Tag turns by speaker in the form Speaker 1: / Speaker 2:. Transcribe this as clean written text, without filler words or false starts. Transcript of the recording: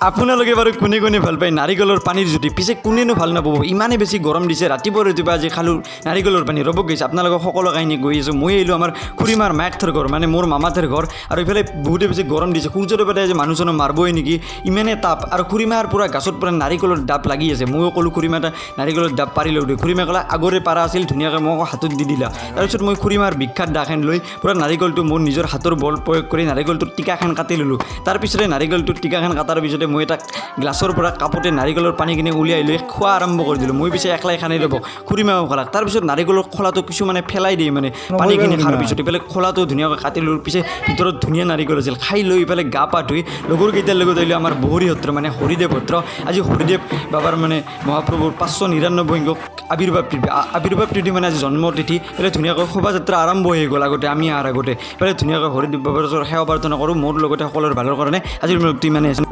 Speaker 1: আপোনালোকে বাৰু কোনে কোনে ভাল পায় নাৰিকলৰ পানীৰ জুতি? পিছে কোনেনো ভাল নাপাব? ইমানেই বেছি গৰম দিছে। ৰাতিপুৱা ৰাতিপুৱা আজি খালোঁ নাৰিকলৰ পানী। ৰ'ব গৈছে, আপোনালোকক সকলো কাহিনী গৈ আছোঁ। মই আহিলোঁ আমাৰ খুৰীমাৰ মাকথৰ ঘৰ, মানে মোৰ মামাথৰ ঘৰ। আৰু ইফালে বহুতে বেছি গৰম দিছে। সূৰ্যদেৱতাই আজি মানুহজনক মাৰিবই নেকি, ইমানেই তাপ। আৰু খুৰীমাৰ পূৰা গাছত পূৰা নাৰিকলৰ ডাব লাগি আছে। ময়ো ক'লোঁ, খুৰীমা, এটা নাৰিকলৰ ডাব পাৰি লওঁ দে। খুৰীমাই ক'লে, আগৰে পাৰা আছিল, ধুনীয়াকৈ মোক হাতত দি দিলা। তাৰপিছত মই খুৰীমাৰ বিখ্যাত দাখন লৈ পূৰা নাৰিকলটো মোৰ নিজৰ হাতৰ বল প্ৰয়োগ কৰি নাৰিকলটোৰ টিকাখন কাটি ল'লোঁ। তাৰপিছতে নাৰিকলটোৰ টিকাখন কটাৰ পিছতে মই এটা গ্লাছৰ পৰা কাপতে নাৰিকলৰ পানীখিনি উলিয়াই লৈ খোৱা আৰম্ভ কৰি দিলোঁ। মই পিছে একলাই খানি ল'ব, খুৰীমাও খালাক। তাৰপিছত নাৰিকলৰ খোলাটো কিছুমানে পেলাই দিয়ে, মানে পানীখিনি খোৱাৰ পিছত। ইফালে খোলাটো ধুনীয়াকৈ কাটি ল'লোঁ। পিছে ভিতৰত ধুনীয়া নাৰিকল আছিল। খাই লৈ ইফালে গা পা ধুই লগৰ কেইটাৰ লগত আহিলোঁ আমাৰ বহৰী সত্ৰ, মানে হৰিদেৱ সত্ৰ। আজি হৰিদেৱ বাবাৰ, মানে মহাপ্ৰভুৰ 599 সংখ্যক আৱিৰ্ভাৱ তিথি। আৱিৰ্ভাৱ তিথি মানে আজি জন্ম তিথি। ইফালে ধুনীয়াকৈ শোভাযাত্ৰা আৰম্ভ হৈ গ'ল আগতে, আমি অহাৰ আগতে। ইফালে ধুনীয়াকৈ হৰিদেৱ বাবাৰ ওচৰত সেৱা প্ৰাৰ্থনা কৰোঁ মোৰ লগতে সকলোৰে ভালৰ কাৰণে। আজিৰ ব্লগটো ইমানেই আছে।